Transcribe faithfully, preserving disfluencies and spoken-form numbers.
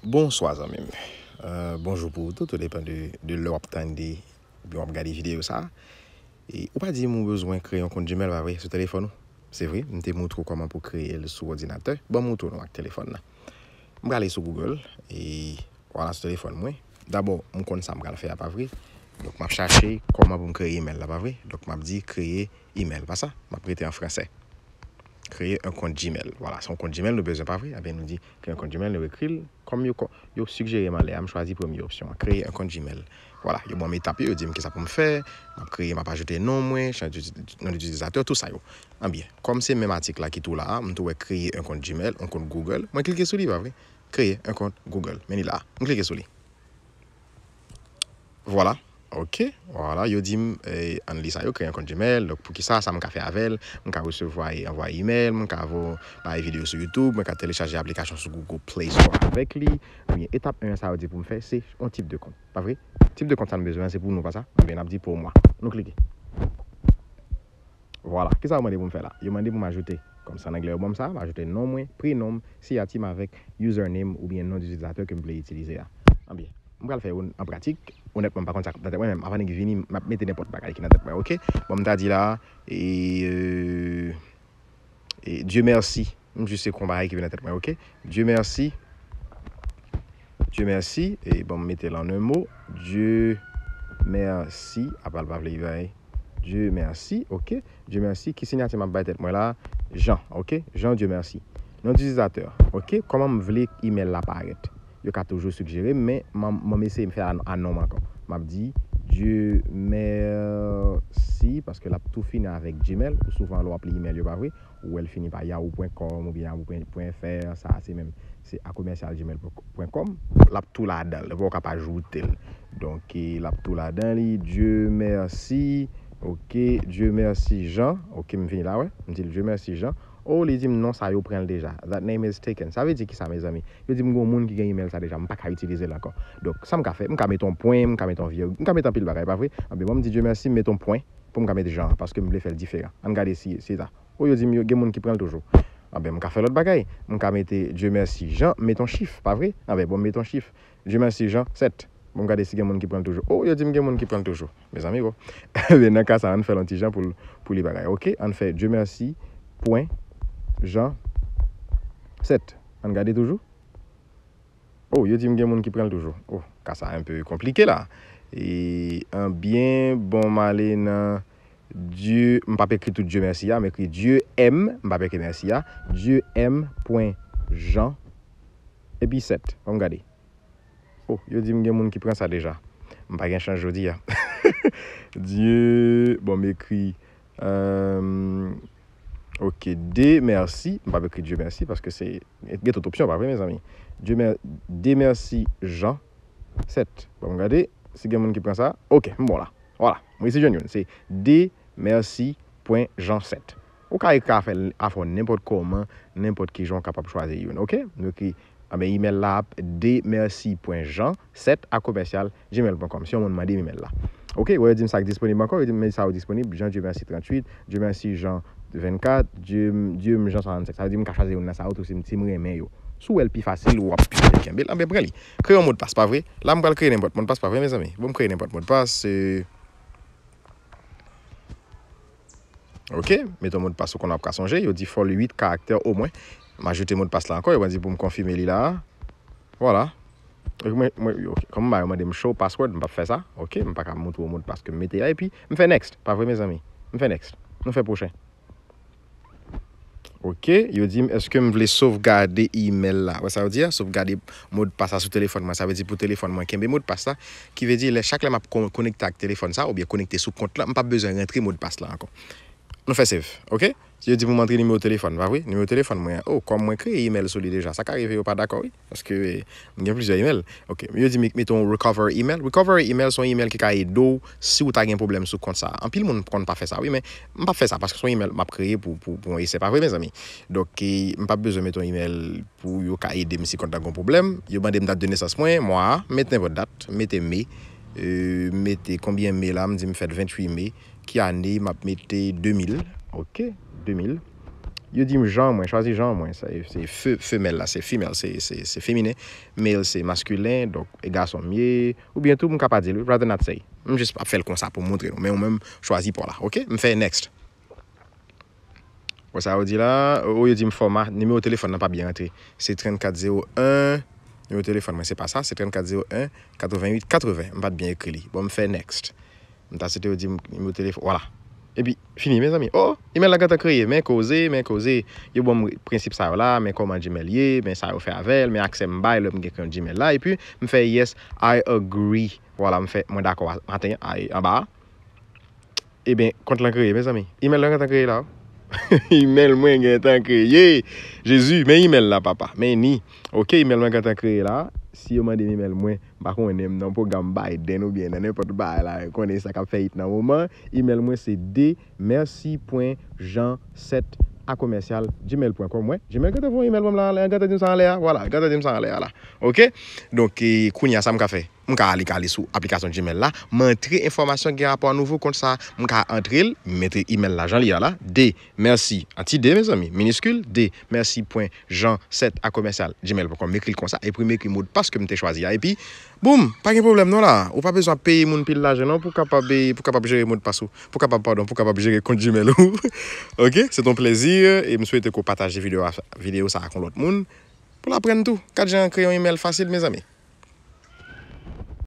Bonswa zanmi m. Euh, bonjou pou ou tou, tou depann de, de lè w ap tande oubyen w ap gade videyo sa a. E ou pa di m ou bezwen kreye yon kont Gmail, pa vre, sou telefòn ou? Se vre, m te moutre w kòman pou kreye l sou òdinatè. Ban m moutre w non ak telefòn nan. M prale sou Google, e vwala sou telefòn mwen. Dabò, m konn sa m pral fè a, pa vre? Donk, m ap chache kòman pou m kreye email la, pa vre? Donk, m ap di kreye email, pa sa? M ap rete an fransè. Kreye yon kont Gmail. Vwala, se yon kont Gmail nou bezwen, pa vre? Ebyen, nou di kreye yon kont Gmail, nou ekri l kòm yo, kò- yo sigjere m anlè a, m chwazi premye opsyon an, kreye yon kont Gmail. Vwala, yo ban m etap yo, yo di m kisa pou m fè, m ap kreye, m ap ajoute non mwen, chan di, non de itilizatè, tou sa yo. Ebyen, kòm se menm atik la ki tou la a, m tou wè kreye yon kont Gmail, yon kont Google, mwen klike sou li, pa vre? Kreye yon kont Google, men li la a, m klike sou li. Vwala. Ok, vwala, yo di m, eh, ann li sa yo, kreye yon kont Gmail. Donk, pou ki sa, sa m ka fè avè l? M ka resevwa e anvwaye email, m ka vo-, bay videyo sou YouTube, mwen ka telechaje aplikasyon sou Google Play Store avèk li. Ebyen, etap en an, sa yo di pou m fè, se yon tip de kont. Pa vre? Tip de kont sa n bezwen an, se pou nou, pa sa? Ebyen, n ap di pour moi. Nou klike. Vwala. Kisa yo mande pou m fè la? Yo mande pou m ajoute, kòm se an anglè yo ban m sa, m ajoute non mwen, prenon m, siyati m avèk username oubyen non itilizatè ke m vle itilize a. Ebyen, m pral fè youn an pratik. Onètman, m pa konn sa k ap nan tèt mwen, men avan nèg vini, m ap mete nenpòt bagay ki nan tèt mwen, ok? Bon, m ta di la, e, euh, e, Dieu merci. M jis se yon bagay ki vin nan tèt mwen, ok? Dieu merci. Dieu merci. E bon, m mete l an un mot. Dieu merci. Apa l pa vle bay. Dieu merci, ok. Dieu merci. Ki siyati m ap bay tèt mwen la? Jean, ok. Jean Dieu merci. Non itilizatè, ok. Kòman m vle email la parèt? Yo ka toujou sigjere m, men m, m eseye m fè a, a non m ankò. M ap di Dieu merci, paske l ap tou fini avèk Gmail. Ou souvan lè w ap li email yo, pa vre? Ou wè l fini pa yahoo pwen kòm oubyen yahoo pwen fr, sa se menm, se a commercial gmail pwen kòm. L ap tou ladan l, ou ka pa ajoute l. Donk, e, l ap tou ladan li, Dieu merci, ok, Dieu merci Jean, ok, m fini la, wè, m di l Dieu merci Jean. Oh, li di m non, sa yo pran l deja. That name is taken. Sa vle di ki sa, mezanmi? Yo di m gen yon moun ki gen email sa deja, m pa ka itilize l ankò. Donk, sa m ka fè? M ka mete yon pwen, m ka mete yon vye, m ka mete anpil bagay, pa vre? Anben, bon, m di Dieu merci, m mete yon pwen pou m ka mete Jean an, paske m vle fè l diferan. Ann gade si se sa. O, yo di m yo gen moun ki pran l toujou. Anben, m ka fè lòt bagay. M ka mete Dieu merci Jean, m mete yon chif, pa vre? Anben, bon, m mete yon chif. Dieu merci Jean, sèt. Bon, m gade si gen moun ki pran l toujou. O, yo di m gen moun ki pran l toujou. Mezanmi, bon. Ebyen, nan ka sa, ann fè l yon ti jan pou l, pou li bagay. Ok, ann fè Dieu merci, pwen, Jean, sèt. Ann gade toujou. O, yo di m gen moun ki pran l toujou. O, ka sa enpe konplike la. E, anbyen, bon, m ale nan Dieu, m p ap ekri tout Dieu merci a, m ekri Dieu M, m p ap ekri merci a. Dieu M pwen Jean, epi sèt. Ban m gade. O, yo di m gen moun ki pran sa deja. M pa gen chans jodi a. Dieu, bon, m ekri, euh, ok, de merci. M p ap ekri Dieu merci paske se, gen tout opsyon, pa vre, mezanmi? Dieu mer-, de merci Jean, sèt. Bon, m gade si gen moun ki pran sa. Ok, m bon la. Vwala, m resi jwenn youn. Se de merci pwen Jean sèt. Ou ka ekri afè, afè w nenpòt kòman, nenpòt ki jan w kapab chwazi youn, ok? Nou ekri, anben, email la ap de merci pwen Jean sèt a commercial gmail pwen com. Si yon moun mande m email la. Ok, wè, yo di m sa k disponib ankò, yo di m men sa yo disponib, Jean Dieu merci tranntuit, Dieu merci Jean vennkat, Dieu, Dieu m Jean swasannsenk. Sa vle di m ka chwazi youn nan sa yo tou si m, si m renmen yo. Si w wè l pi fasil, w ap pi fasil kenbe l, anben pran li. Kreye yon modpas, pa vre? La, m pral kreye nenpòt modpas, pa vre, mezanmi? Bon, m kreye nenpòt modpas, euh, Ok, mete yon modpas ou konn w ap ka sonje. Yo di fò l uit karaktè omwen. M ajoute modpas la ankò. Yo di pou m konfime li la a. Vwala. Mwen, mwen, ok. Kòm m ba yo mande m show password, m p ap fè sa. Ok, m pa ka montre w modpas ke m mete a. Epi, m fè next. Pa vre, mezanmi? M fè next. Nou fè pwochen. Ok, yo di m, èske m vle sovgade email la? Wè sa yo di a? Sovgade modpas la sou telefòn mwen. Sa vle di pou telefòn mwen kenbe modpas la. Ki vle di, lè, chak lè m ap kon-, konekte ak telefòn sa, oubyen konekte sou kont la, m p ap bezwen rantre modpas la ankò. Nou fè save, ok? Yo di pou m antre nimewo telefòn, pa vre? Nimewo telefòn mwen an. O, kòm mwen kreye email sou li deja, sa ka rive yo pa dakò, wi. Paske, eh, m gen plizyè email. Ok, yo di m mete yon recover email. Recover email se yon email ki ka ede w si w ta gen pwoblèm sou kont sa. Anpil moun konn pa fè sa, wi, men m p ap fè sa paske se yon email m ap kreye pou, pou, pou yon esè, pa vre, mezanmi? Donk, eh, m p ap bezwen mete yon email pou yo ka ede m si kont la gen pwoblèm. Yo mande m dat de nesans mwen, mwa a, m mete nenpòt dat, m mete me, euh, m mete konbyen me la, m di m fèt venntuit me, ki ane, m ap mete de mil, ok, de mil. Yo di m jan mwen, chwazi jan mwen. Se, se fe-, femèl la, se female, se, se, se feminen. Male, se maskilen, donk, e gason m ye. Oubyen tou, m ka pa di l, wi, rather not say. M jis ap fè l konsa pou m montre nou. Men ou menm, chwazi pa w la, oke? M fè next. Wè sa yo di la, o, yo di m fòma, nimewo telefòn nan pa byen rantre. Se trannkat zewo en, nimewo telefòn mwen, se pa sa, se trannkat zewo en, katrevenn uit katreven. M pa t byen ekri li. Bon, m fè next. M ta swete yo di m nimewo telefòn, vwala. Epi, fini, mezanmi. O, email la gentan kreye, men koze, men koze. Yo ban m prensip sa yo la, men kòman Gmail ye, men sa yo fè avè l, men aksè m bay lè m gen kont Gmail la. Epi, m fè yes, I agree. Vwala, m fè, mwen dakò a, maten, a, anba a. Ebyen, kont lan kreye, mezanmi. Email lan gentan kreye la. Email mwen gentan kreye. Jezi, men email la, papa. Men ni. Oke, email mwen gentan kreye la. Si yo mande m email mwen, m pa konnen m nan pwogram Biden oubyen nan nenpòt bagay la. Konnen sa k ap fè it nan moman. Email mwen se d mercy pwen jan sèt a commercial gmail pwen com. Wè, Gmail gentan voye email ban m la, gentan di m sa anlè a. Vwala, gentan di m sa anlè a la. Oke? Donk, e, kounye a, sa m ka fè? M ka ale, ka ale sou aplikasyon Gmail la, m antre enfòmasyon gen rapò a nouvo kont sa, m ka antre l, m mete email la jan li ye a la, d mercy, an ti d, mezanmi, miniskil, d mercy pwen jan sèt a commercial gmail pwen com, m ekri l konsa, epi m ekri modpas ke m te chwazi a, epi, boum, pa gen pwoblèm non la, ou pa bezwen ap peye moun pil lajan non pou kapab, pou kapab jere modpas ou, pou kapab, padon, pou kapab jere kont Gmail ou. Oke, se t on plezi, e m swete ke w pataje videyo a, videyo sa ak yon lòt moun, pou l aprann tou, gad jan kreye yon email fasil, mezanmi.